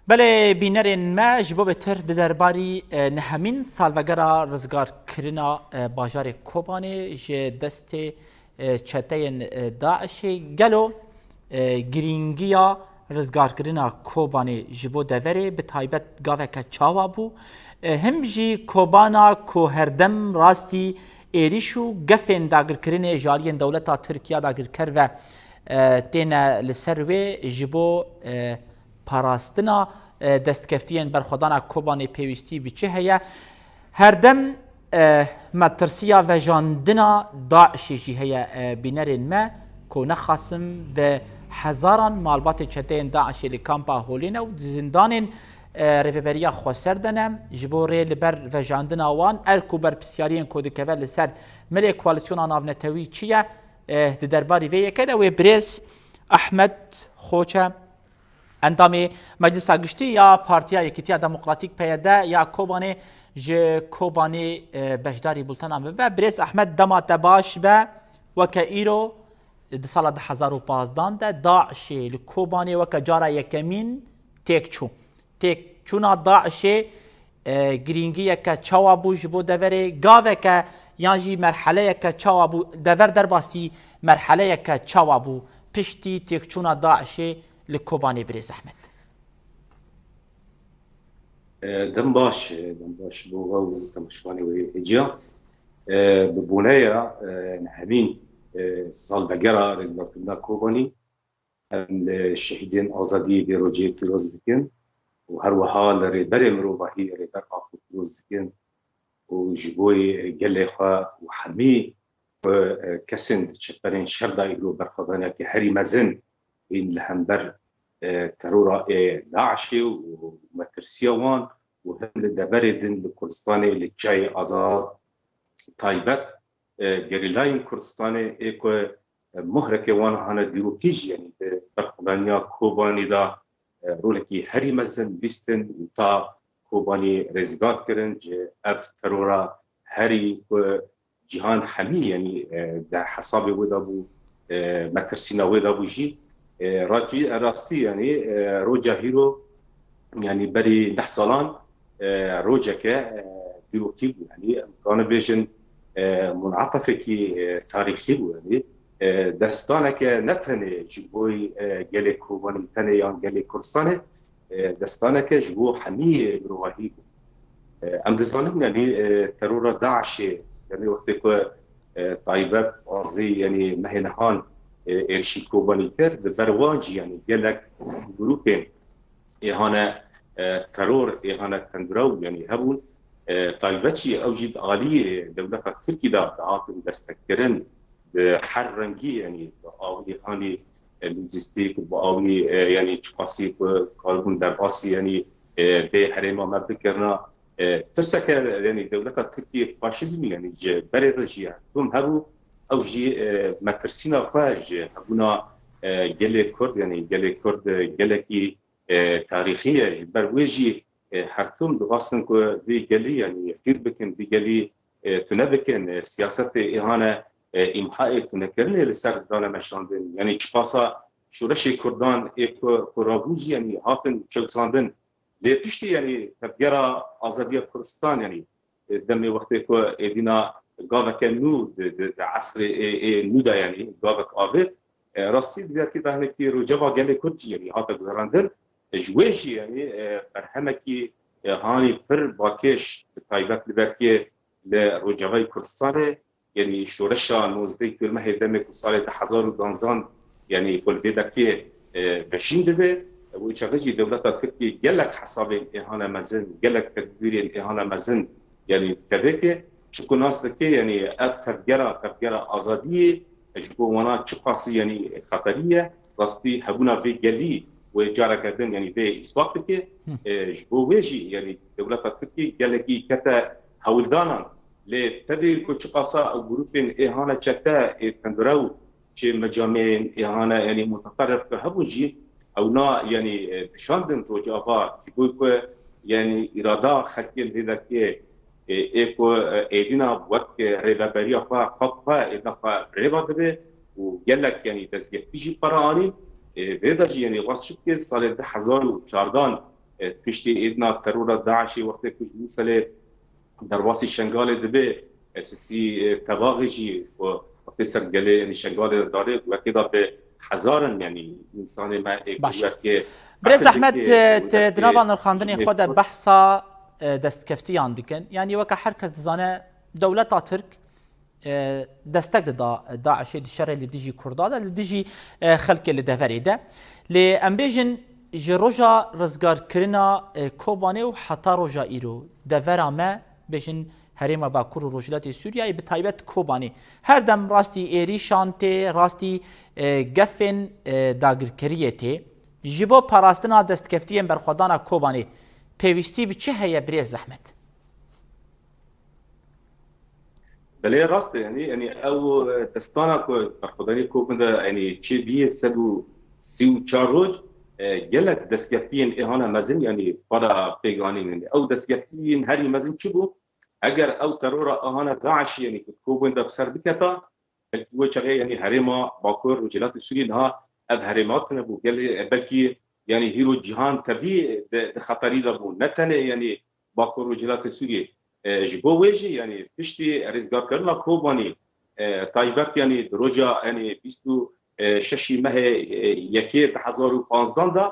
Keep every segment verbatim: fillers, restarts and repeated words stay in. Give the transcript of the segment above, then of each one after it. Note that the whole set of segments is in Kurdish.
Belê bînerên me ji bo bêtir di derbarî, e, nehemîn salvegera rizgarkirina, e, bajarê Kobanê ji destê, e, çeteyên, e, DAIŞê gelo, e, girîngiya rizgarkirina Kobanê ji bo deverê bi taybet gaveke çawa bû? E, him jî Kobana ku herdem rastî êrîş û gefên dagirkirinê ji aliyên dewleta Tirkiya dagirker ve, e, têne li ser wê ji bo, e, parastina, e, destkeftiyên berxwedana Kobanê pêwîstî bi çi heye? Herdem, e, metirsiya vejandina DAIŞê jî heye, e, bînerên me ku nexasim bi hezaran malbatê çeteyên DAIŞê li kampa Holê ne û di zindanên, e, Rêveberiya Xweser de ne. Ji bo rê li ber vejandina wan erk û berpirsiyariyên ku dikeve li ser milê Koalîsyona Navnetewî çi ye? E, di derbarî vê yekê de wê birêz Ehmed Xoçe, endamê Meclisa Giştî ya Partiya Yekîtiya Demokratîk, P Y D, ya Kobanê, ji Kobanê, e, beşdarî bultena me be. Birêz Ehmed, dema te baş be. Weke îro, di sala du hezar û pazdan de DAIŞê li Kobanê weke cara yekemîn têk çû. Têkçûna DAIŞê, e, girîngiyeke çawa bû ji bo deverê? Gaveke yan jî merheleyeke çawa bû? Dever derbasî merheleyeke çawa bû piştî têkçûna DAIŞê li Kobanê, birêz Ehmed? E, dem baş, e, dem baş bo we û temaşevanê wê hêciya. E, bi boneya, e, nehemîn, e, salvegera rizgarkirina Kobanî, em li şehîdên azadiyê vê rojê pîroz dikin û her wiha li rêberê mirovahî, Rêber Apo pîroz dikin û ji bo gelê xwe û hemî, e, kesên di çeperên şer de îro berxwedaniyeke herî mezin ên li hember, e, terora ê DAIŞê û metirsiya wan û him li deverê din li Kurdistanê, li çiyayê azad taybet, e, gerîlayên Kurdistanê ê ku, e, mohreke wan hane dîrokî jî, yanî di berxwedaniya Kobanî de, e, rolekî herî mezin bîstin û ta Kobanî rêzgar kirin ji ev terora herî ku cîhan hemî, yanî, e, di hesabê wê de bû, e, metirsîna wê de bû jî. E, rastî, rastî, yanî, e, roja hîro, yanî berî deh salan, e, rojeke, e, dîrokî bû. Yanî em dikane bêjin, e, munatefekî, e, tarîxî bû. Yanî, e, destaneke ne tenê ji bo, e, gelê Kobanî tenê yan gelê Kurdistanê, e, destaneke ji bo hemî mirovahî bû. E, em dizanin, yanî, e, terora DAIŞê, yanî wextê ku, e, taybet azî, yanî mehê nihan, e, êrişî Kobanî kir, di ber wan jî, yanî gelek grûpên ê hane, e, teror, ê hane tendrew, yanî hebûn, e, taybet jî ew jî di alî dewleta Tirkî de dihatin destekkirin, bi her rengî, yanî bi awî hanî, e, lojîstîk, bi awî, e, yanî çiqasî ku karibûn derbasî, yanî, e, vê herêma me bikirina. E, tirseke, yanî dewleta Tirkiyê faşîzmî, yanî ji berê re jî her tim hebû, ew jî, e, metirsîna xwe ji hebûna, e, gelê Kurd, yanî gelê Kurd, e, gelekî, e, tarîxî ye. Ji ber wê jî, e, her tim dixwastin ku vê gelî, yanî xîr bikin, vê gelî, e, tune bikin, e, siyasetê ê hane, e, îmhaê tunekirinê li ser dane meşandin. Yanî çiqasa şoreşê Kurdan ê ku, ku rabû jî, yanî hatin çewsandin. Lê piştî, yanî tevgera azadiya Kurdistan, yanî, e, demê wextê ku êdîna gaveke nû di, di, di esrê ê, ê nû de, yanî gavek avêt, e, rastî di vê yekê de hinekî rojeva gelê Kurd jî, yanî hate guherandin. E, ji wê jî, yanî, e, berhemekî, e, hanî pir balkêş, bi taybet li vê yekê li Rojavayê Kurdistanê, yanî şoreşa nozdeh Tîrmehê demê ku salê du hezar û duwazdeh, yanî ku li vê derkê, e, vejîn dibe, û çaxê jî dewleta Tirkiyê gelek hesabên ê hane mezin, gelek tedbîrên ê hane mezin, yanî dikeve ke, çiku nas dike, yanî ev tevgera, tevgera azadiyê, ji bo wana çiqasî, yanî xeterî ye, rastî hebûna vê gelî wê careke din, yanî vê îsbat dike. Hı. E, ji bo wê jî, yanî dewleta Tirkiyê gelekî kete hewldanan. Lê tevî ku çiqasa ew grûpên ê hane çete, ê tendrew, çê mecamên ê hane, yanî mutaterrif ku hebûn jî, ew na, yanî, e, dişandin Rojava, ji bo ku, yanî, îrada xelkê li vê derkê, e, ê ku, e, êdîna wek, e, rêveberiya xwe, xwe, xwe, êdîna xwe rêva dibe û gelek, yanî, destgeftî jî para anî. E, vê de jî, yanî, rast çi bike, salê du hezar û çardan E, piştî êdina terora DAIŞê wextê ku ji Mûselê derbasî Şengalê dibe, e, sisî, e, Tevaxê jî ku wextê ser gelê, yanî Şengalê dare, wekê de bi hezaran, yanî însanê me ê ku Baş. wekê Birêz qetil Ehmed, dike, e, û te wekê di nava nirxandinê jî xwe de behsa, e, destkeftiyan dikin. Yanî weke her kes dizane dewleta Tirk, e, destek dida DAIŞê di şerê li dijî Kurda de, li dijî, e, xelkê li deverê de. Lê em bêjin ji roja rizgarkirina, e, Kobanê û heta roja îro devera me, bêjin herêma Bakur û Rojhilatê Sûriyeyê, bi taybet Kobanê, her dem rastî êrîşan tê, rastî, e, gefên, e, dagirkeriyê tê. Ji bo parastina destkeftiyên berxwedana Kobanê pêwîstî bi çi heye birêz zehmet? Belê rast e, yanî, yanî ew, e, destana ku berxwedanî Kobanê de, yanî çêbîye sed û sî û çar roj, e, gelek destkeftiyên êhana mezin, yanî xwe re pêk anîn. Yanî ew destkeftiyên herî mezin çi bû? Eger ew terora êhana DAIŞê, yanî ku Kobanê de bi ser biketa, belkî wê çaxê, yanî herêma Bakur Rojhilatê Sûriyê niha ev herêma tune bû. Gelê, belkî, yanî hîro cîhan tevî di, di xeterî de bû. Ne tenê, yanî Bakur Rojhilatê Sûriyê. E, ji bo wê jî, yanî piştî rêzgarkirina Kobanê, e, taybet, yanî di roja, yanî bîst û şeşî mehê, e, yekê du hezar û panzdan de,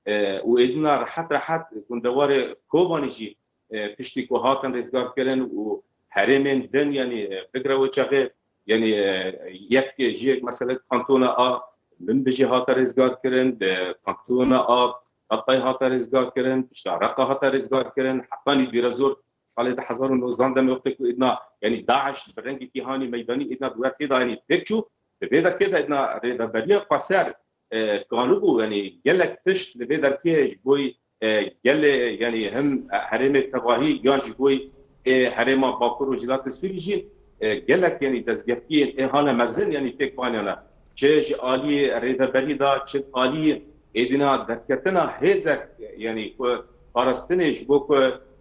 e, û êdina rehet rehet gundewarê Kobanê jî, e, piştî ku hatin rêzgarkirin û herêmên din, yanî, e, bigre wê çaxê, yanî, e, yek ji yek, mesela kantona a Minbicê hate rêzgarkirin, di kantona a Xetayê hate rêzgarkirin, pişta Reqa hate rêzgarkirin, hetanî dîrezor salê du hezar û nozdan de wextê ku êdina, yanî DAIŞ bi rengekî hanî meydanî êdina di wertê de, yanî pêk çû, di vê derkê de êdina rêveberiya xweser, e, kanibû, yanî gelek tişt li vê derkê ji bo, e, gelê, yanî him herêmê tevahî yan ji bo, e, herêma Bakur û Rojhilatê Sûrî jî, e, gelek, yanî destgeftiyên êhana mezin, yanî pêk aniyane. Çi ji aliyê rêveberî de, çi aliyê êdîna derketina hêzek, yanî ku parastinê ji bo ku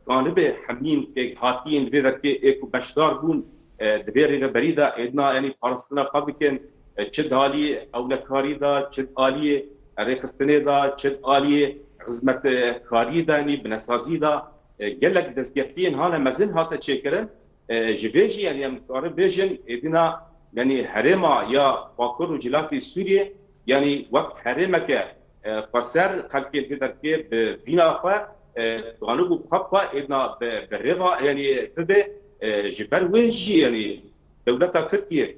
kanibê hemîn pêkhatiyên vê derkê ê ku beşdar bûn, e, di vê rêveberî de êdina, yanî parastina xwe bikin, e, çi di aliyê ewlekarî de, çi di aliyê rêxistinê de, çi di aliyê xizmetkarî de, yanî binesazî de, e, gelek destgeftiyên hane mezin hate çêkirin. E, ji vê jî, yanî em dikarin bêjin, êdîna, yanî herêma ya Bakur û Rojhilatê Sûriyê, yanî wek herêmeke, e, xweser xelkê vê derkê bi vîna xwe, e, danibû xwe xwe êdîna bi, bi rêva, yanî bibe, e, ji ber wê jî, yanî dewleta Tirkiyê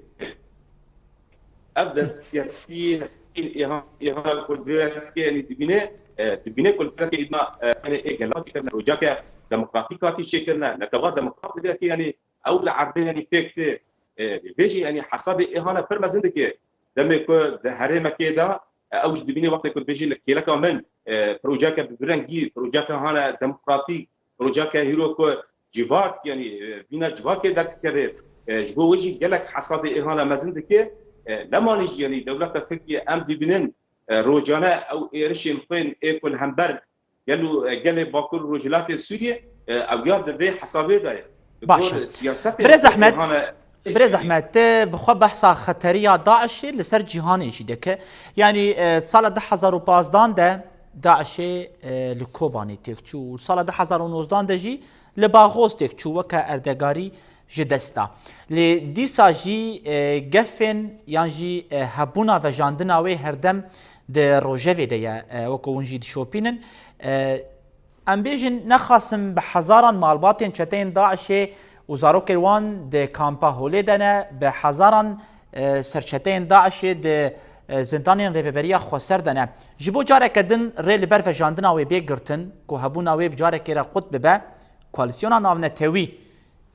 ev destgeftî êhan, êhana ku li vê derkê, yanî dibîne, e, dibîne ku li vê derkê êdîna, e, yanî ê gelan çêkirine, rojake demokratîk hatî çêkirine, netewa demokrat li vê derkê, yanî ew li erdê, yanî pêk tê, e, vê jî, yanî hesabê êhana pir mezin dike. Demê ku di herêmekê de, e, ew jî dibîne wextê ku dibêjî li kêleka min, e, projeke bi vî rengî, projeke hane demokratîk, projeke hîro ku civak, yanî, e, vîna civakê derdikeve, e, ji bo wê jî gelek hesabê êhana mezin dike. E, lemanî jî, yanî dewleta Tirkiye em dibînin, e, rojane ew êrişên xwe ê ku li hember gel û, e, gelê Bakur û Rojhilatê Sûriyê, e, ew ya di vê hesabê de ye. Baş e. Birêz Ehmed, Birêz Ehmed, te bi xwe behsa xeteriya DAIŞê li ser cîhanê jî dike. Yanî, e, sala du hezar û pazdan de DAIŞê, e, li Kobanê têk çû û sala du hezar û nozdan de jî li Baxoz têk çû weke erdegarî ji dest da. Lê dîsa jî, e, gefên yan jî, e, hebûna vejandina wê herdem di rojevê de ye, e, weke hûn jî dişopînin. E, em bêjin nexasim bi hezaran malbatên çeteyên DAIŞê û zarokên wan di kampa holê de ne, bi hezaran, e, serçeteyên DAIŞê di, e, zindanên Rêveberiya Xweser de ne. Ji bo careke din rê li ber vejandina wê bê girtin ku hebûna wê bi carekê re qut bibe, Koalîsyona Navnetewî,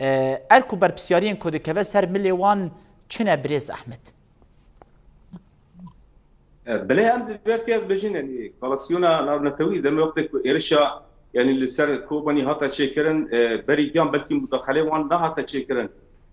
e, erk û berpirsiyariyên ku dikeve ser milê wan çi ne, Birêz Ehmed? E, belê em di vê derkê bêjin, yanî Koalîsyona Navnetewî demê wextê ku êrişa, yanî li ser Kobanî hate çêkirin, e, berî giyan belkî mudaxelê wan nehate çêkirin.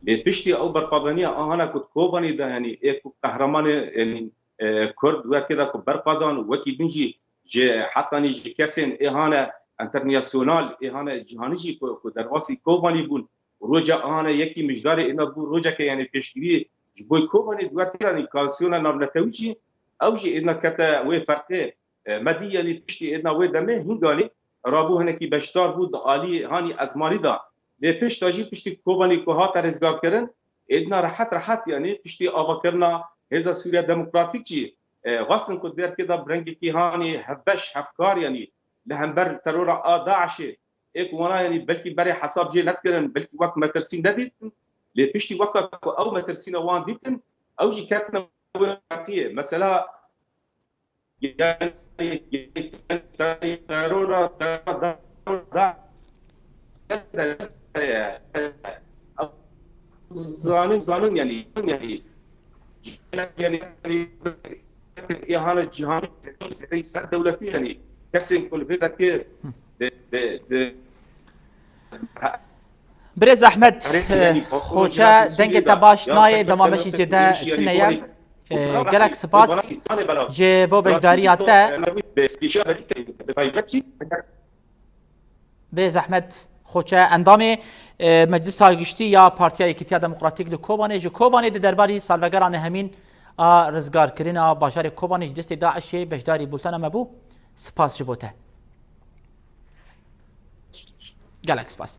Lê piştî ew berxwedaniya ahana ku di Kobanî de, yanî ê ku qehremanê, yanî, e, Kurd wekê de ku berxwedan û wekî din jî ji hetanî ji kesên êhane enternasyonal, êhane cîhanî jî ku, ku derbasî Kobanî bûn, roja ahane yekî mijdarê êna bû rojeke, yanî pêşgirî ji bo Kobanî di wekî, yanî Koalîsyona Navnetewî jî, ew jî êna kete wê ferqê, e, me dî, yanî piştî êna wê demê hînganî rabû hinekî beşdar bû di alî hanî ezmarî de. Lê pişta jî piştî Kobanî ku hate rêzgarkirin, êdina rehet rehet, yanî piştî avakirina Hêza Sûriya Demokratîk jî, e, xwestin ku derkê de bi rengekî hanî hevbeş, hevkar, yanî li hember terora a DAIŞê, ê ku wana, yanî belkî berê hesab jê nedikirin, belkî wek metirsî nedîtin. Lê piştî wexta ku ew metirsîna wan dîtin, ew jî ketine wê qiyê. Mesela, yanî, terora, terora, zanin, zanin, yanî, yanî, yanî, îhane cîhanî, zêdeyî ser dewletî, yanî, kesên ku li vê derkê, de, de, de, Birêz Ehmed, Xoçe, dengê te baş nayê, dema me jî zêde tune ye. Gelek spas ji bo beşdariya te. Birêz Ehmed Xoçe, endamê, e, Meclisa Giştî ya Partiya Yekîtiya Demokratîk li Kobanê, ji Kobanê di derbarî salvegera nehemîn a rizgarkirina bajarê Kobanê ji destê DAIŞê beşdarî bultena me bû. Spas ji bo te. Gelek spas.